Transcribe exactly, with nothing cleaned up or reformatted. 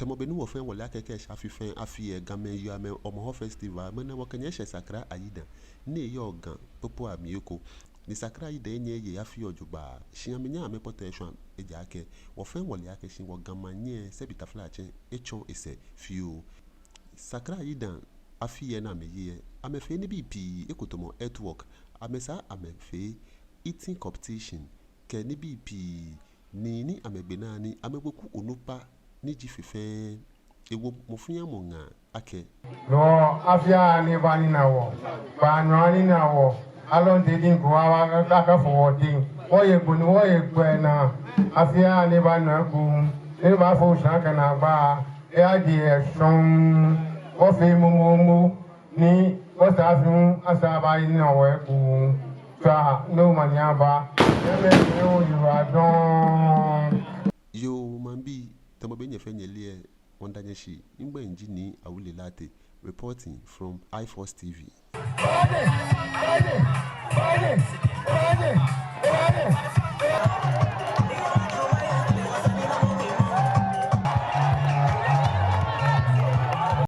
Tamɔ bɔ ni wɔfɛɛ wɔle akɛ kɛ́ eshɛ afi fɛɛ afi lɛ Gamɛi yeɔ amɛ Homowo festival, ŋmɛnɛ wɔkɛ nyɛ eshɛ Sakra Ayidan ni eyɔɔ Ga kpokpaa mli eko. Ni Sakra Ayidan enyɛ eye afi lɛ jogbaŋŋ, shi amɛnyɛɛɛ amɛkpɔtɔ eshwã, ejaakɛ wɔfɛɛ wɔle akɛ shi wɔ Ga maŋ nɛɛ sɛbi taflatsɛ etsɔ esɛɛ fioo. Sakra Ayidan afi lɛ ni amɛye lɛ, amɛfee nibii pii, eko tamɔ earthwork, amɛsaa amɛfee eating competition kɛ nibii pii, ni ni amɛgbe naa ni amɛgbeku onukpa ni ji fe fɛɛ. Ewo mɔ fɛɛ mɔ ŋaa akɛ, no afi lɛ ni eba nina wɔ, baanyɛ anina wɔ, alɔnte diŋ ko awa akafo wɔteŋ. Wɔye gbo ni wɔye gbɛ naa, afi lɛ ni eba nɔ ekoŋŋ, ebaafo shã kɛ naagba, eyaje yɛ shɔŋŋ, wɔfee momomo, ni wɔsɛɛ afi hu asaa abayi nina wɔ ekoŋŋ. Tswa ni omanye aba. Nyɛmɛi, nyɛ oyiwaladɔŋŋ. Yoo, maŋbii, tamɔ bɔ ni nyɛfɛɛ nyɛle lɛ, wɔmiida nyɛ shi. Migbɛi ji Nii Awuley Lartey, reporting from iForce T V.